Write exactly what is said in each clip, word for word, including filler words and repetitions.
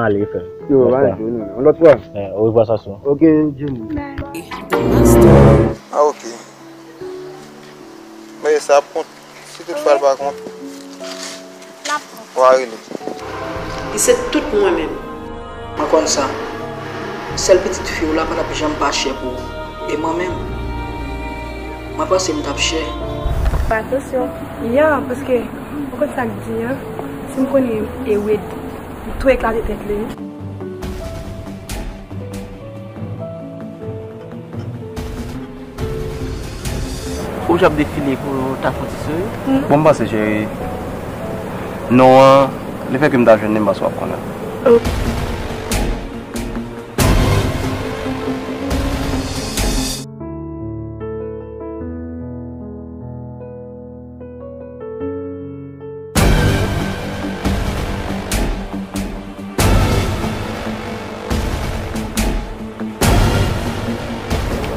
Yo, pa gen non. Yon lòt fwa. Eh, au revoir, Sasou. Ok, Jimmy. Ah, ok. Men sa ap kont. Si toutfwa l pa kont, w a rele. Li se tout mwen menm. Mwen konn sa. Sèl pitit fi w la pa t ap janm pa chè pou ou. E mwen menm, mwen panse m t ap chè. Fè atansyon. Ya, paske ou konn sa k di an. Si m konnen e Wade, m tou eklate tèt li wi. Ou j ap defile pou ta fon ti souri? Bon, m panse, cheri. Non an, lefètke m ta jwenn li, m panse w ap konnen.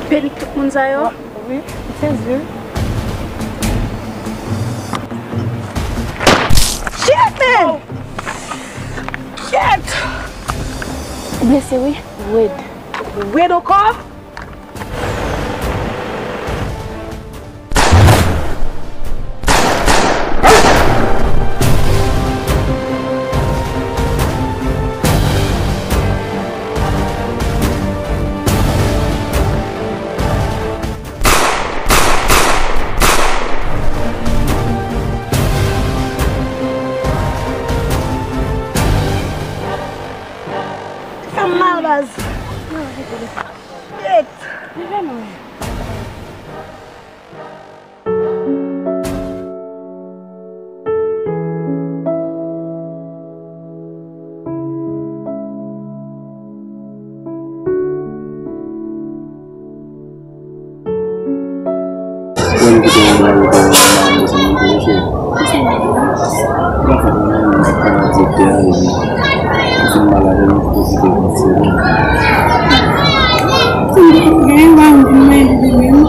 Perik tout moun sa yo? Wi, m sezi wi. Shit, man! Shit! Ou blese wi, Wade. Wade ankò? Fè m mal, baz. Shit. Wè m kite yon mari pou yon mari, se moun ki riche. Kisa w ap di la? Mwen fè yon mari, mwen fè yon direktè a, epi m fin malad, mwen pwofite vin sere. Si m te gen yon mari, m vin mari li menm.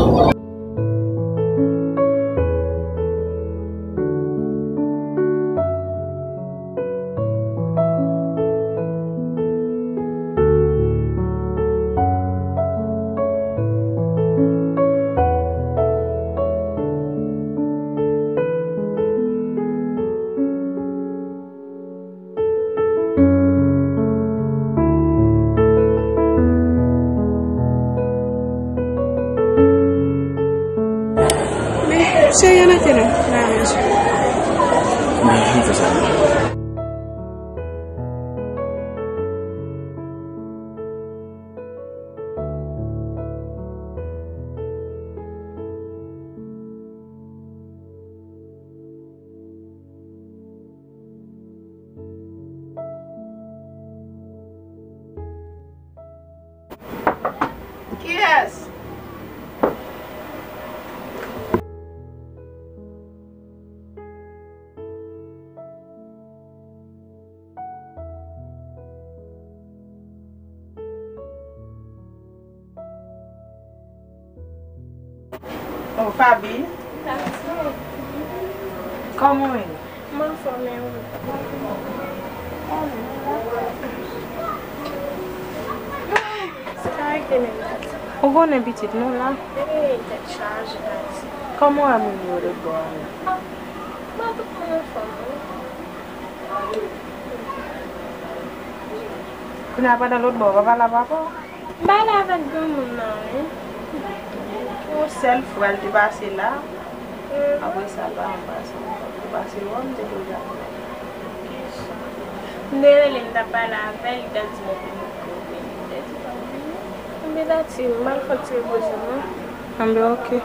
Men, cheri, ann antre la, nan raj. Kiyès? Oh, Faby. Kòman w ye? M anfòm, e ou? Sa rete menm dati. Ou konnen pitit nou la? Ey, tèt chaje dati. Kòman w wè moun yo lòtbò a menm? Bon, tout moun anfòm, wi. Kounye a pandan lòtbò a, w pa pale avè papa w? M pale avèk granmoun nan, wi. Yon sèl fwa l te pase la. Apre sa, l pa janm pase ankò. Li te pase wè m, m te deja. M te rele, m t ap pale avè l, li t ap di m epi m kote, m te di pa vini. Anben dati, m al fè ti repoze m wi. Anben oke.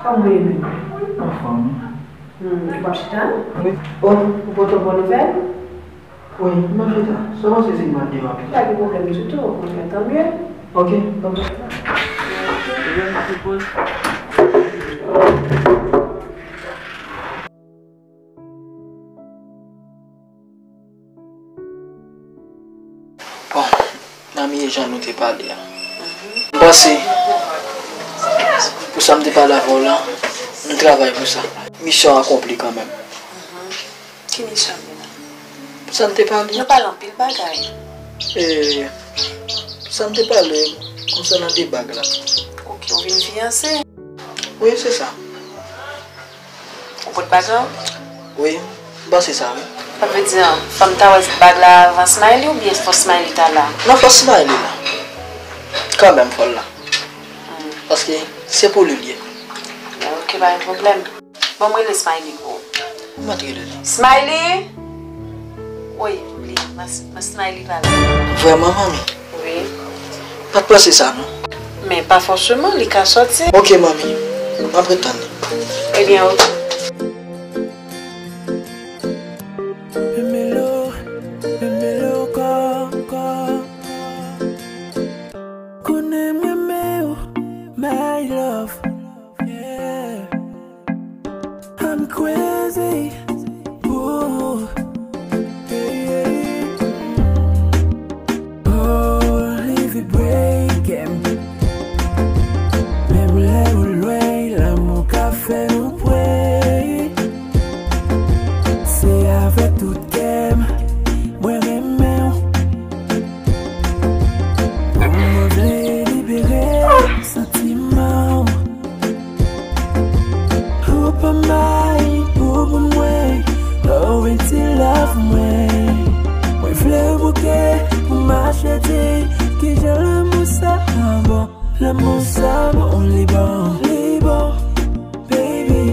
Kòman w ye menm? Anfòm. Hmm, ou p ap chita? Wi. Oh, ou pote yon bon nouvèl? Wi, m ap chita. Sa w panse si m pa deyò ap chita? Pa gen pwoblèm ditou, okontrè, tan mye. Ok. Bon, bon. Bon, manmi, e jan nou te pale a. M panse, pou sa m te pale avè w la, m travay pou sa. Misyon akonpli kanmenm. Ki misyon w gen la? Pou sa n te pale. Nou pale anpil bagay. E, pou sa n te pale konsènan de bag la. Ok, ou vin fiyanse? Wi, se sa. Ou pot bag la? Wi, m panse sa, wi. Sa vle di, fò m ta wè bag la avan Smiley oubyen fò Smiley ta la? Non, fò Smiley la. Kanmenm, fò l la. Hmm. Paske se pou li l ye. Ok, pa gen pwoblèm. Bon, m rele Smiley pou ou. Mwen t rele li. Smiley! Woy, li, mas, mas Smiley pa la. Vrèman, manmi? Wi. M pa t panse sa, non. Men pa fòseman, li ka sòti. Ok, manmi. M ap ret tann li. Ebyen, ok. Memelo, memelo ankò, ankò. Konnen m renmen w, my love. Yeah. I'm crazy. Ooh. Yeah, yeah. Oh, li vin break m. Menm lè ou lwen, lanmou ka fè nou pray. Se avèk tout kè m, mwen renmen w. Mwen vle libere santiman w. Ou pa may pou pou mwen, oh, wi, ti love mwen. Mwen vle bouke pou mache di kijan lanmou sa bon. Lanmou sa bon, li bon, li bon, baby.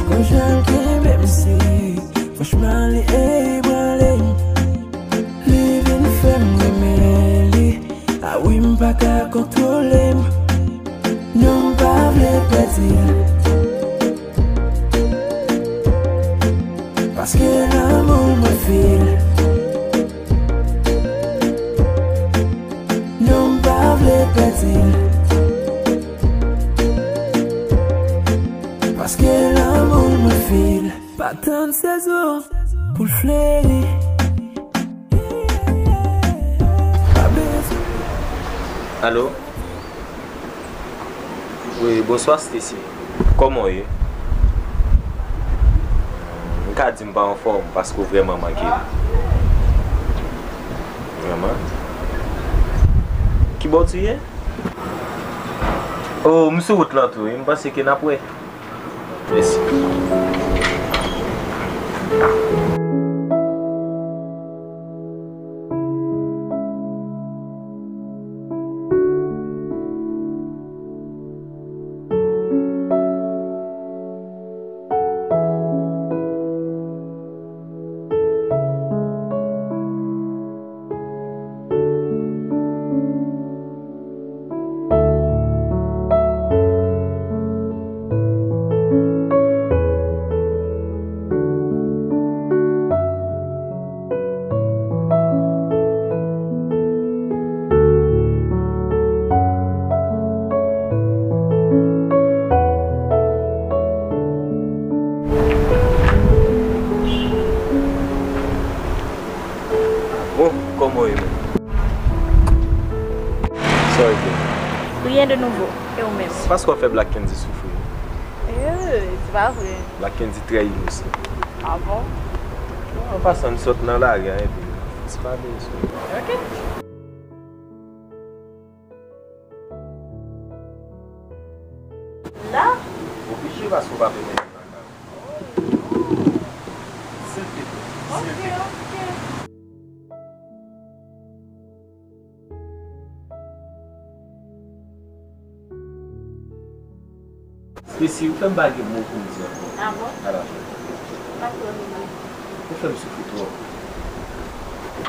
Gon jan l kenbe m si, franchman, li ebranle m. Li vin fè m renmen li. A wi, m pa ka kontwole m. Non, m pa vle pèdi l. Paske lanmou l mwen feel. Non, m pa vle pèdi l. Paske lanmou l mwen feel. Pa tann sezon pou l fleri. Pa bezwen. Alo? Wi, bonswa, Stacy. Kòman w ye? M ka di m pa anfòm paske w vrèman manke m. Vrèman? Kibò w te ye? O, m sou wout lan tou, wi. M panse ke n ap wè. Mèsi. Bon, kòman w ye menm? Sa w ye? Rien de nouveau. E ou menm? Se paske w ap fè Black Candy soufri. Eh, se pa vre. Black Candy trè inosan. Ah bon? An pasan, m sot nan lari a, epi se pa de sou. Ok. La? Oblije paske w pa vle mete m nan kay. Silvouplè, silvouplè. Stacy, ou fè m pa gen mo pou m di ankò. Ah bon? Ala. Pa twò nòmal. Ou fè m soufri twòp.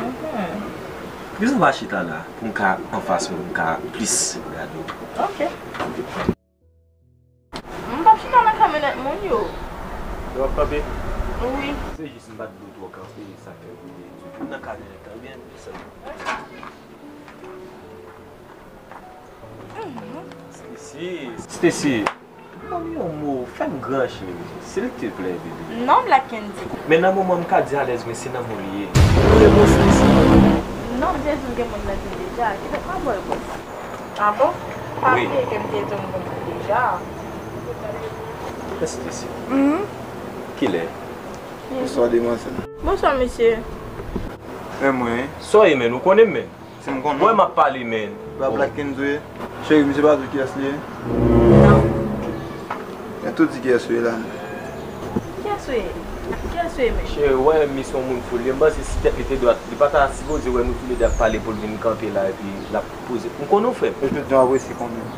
Mhm. Kisa w pa chita la pou m ka anfas ou, m ka plis gade w? Ok. W ap kanpe? Wi. Se jis m pa t vle w twò kanpe, sa fè m vin nan kamyonèt la, oubyen sa. Stacy, Stacy, ban m yon mo, fè m gran cheri, silteplè, bebe. Non, Black Candy. Men nan moman m ka di alèz, men se nan mo li ye. Ou renmen Stacy? Non, m te di w gen moun nan vi m deja. Kidonk, m ap ba w repons. Ah bon? Pa Wi. Bliye ke m te di w m gen moun deja. Stacy. Mhm. Kilè? Bonswa, demwazèl. Bonswa, mesye. Men mwen, Sa w ye, men, ou konnen m, men. si m konnen. Wè, m ap pale, men. Ba Black Kenzo ye. Cheri, misye pa di w kiyès li ye? Non. Men tou di kiyès ou ye la. Kiyès ou ye? Kiyès ou ye, men? Cheri, wè, misye yon moun fou. Li, m panse si tèt li te dwat, li pa ta sipoze wè nou toulede ap pale pou l vin kanpe la epi l ap poze. M konnen w, frè m. Jodi a, w ap resi konnen.